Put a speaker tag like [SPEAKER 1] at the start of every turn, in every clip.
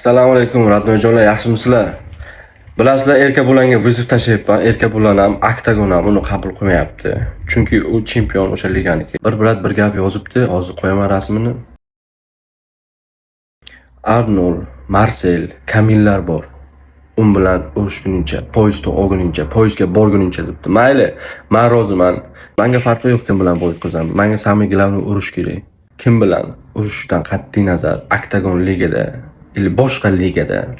[SPEAKER 1] Assalomu alaykum, родной jonlar, yaxshimisizlar? Bilasizlar, Erkabulanga вызов tashlayapman. Erkabulan ham, Oktagon ham uni qabul qilmayapti. Chunki u chempion o'sha liganiki. Bir брат bir gap yozibdi, hozir qo'yaman rasmini. Arnold, Marsel, Kamillar bor. Un bilan urushguningcha, пояс ni olguningcha, пояс ga borguningcha debdi. Mayli, men roziman. Menga farqi yo'q kim bilan бой qilsam. Menga самый главный urush kerak. Kim bilan urushdan qat'iy nazar, Oktagon ligada или boshqa ligada,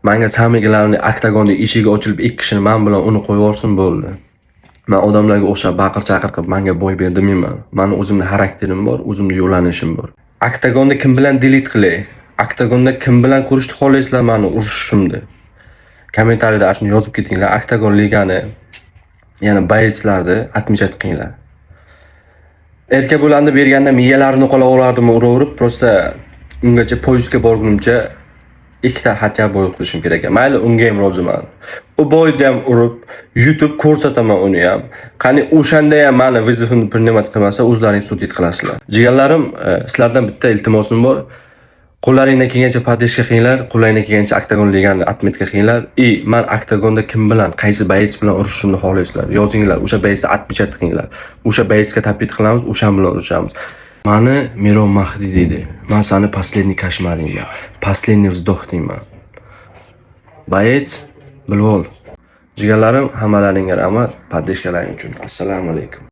[SPEAKER 1] manga самый главный oktagonni eshigi ochilib, ikki kishini man bilan uni qo'yib yuborsin, bo'ldi. Man odamlarga o'xshab baqir chaqir qilib manga бой ber demayman. Mani o'zimni xarakterim bor, o'zimni yo'lanishim bor. Oktagonda kim bilan делить qilay? Oktagonda kim bilan ko'rishni xohlaysizlar mani urushishimni? Kommentariyada shuni yozib ketinglar. Oktagon ligani yana боец larni отмечать qilinglar. Erkabulanni berganda miyalarini qolaverardim uraverib, просто ungacha пояс ga borgunimcha ikkita хотя бой o'tkazishim kerak ekan. Mayli, unga ham roziman. U бой ni ham urib, yutib ko'rsataman uni ham. Qani, o'shanda ham mani вызов imni принимать qilmasa, o'zlaring судить qilasizlar. Jigarlarim, sizlardan bitta iltimosim bor. Qo'llaringdan kelgancha поддержка qilinglar, qo'llaringdan kelgancha Oktagon ligani отметка qilinglar. И man Oktagonda kim bilan, qaysi боец bilan urushishimni xohlaysizlar? Yozinglar, o'sha боец ni отмечать qilinglar. O'sha боец ga топить qilamiz, o'shan bilan urushamiz. Mani Miron Mahdi deydi. Man sani последний кошмар ingman. Последний вздох deyman. Боец, bilib ol. Jigarlarim, hammalaringga rahmat поддержка laring uchun. Assalomu alaykum.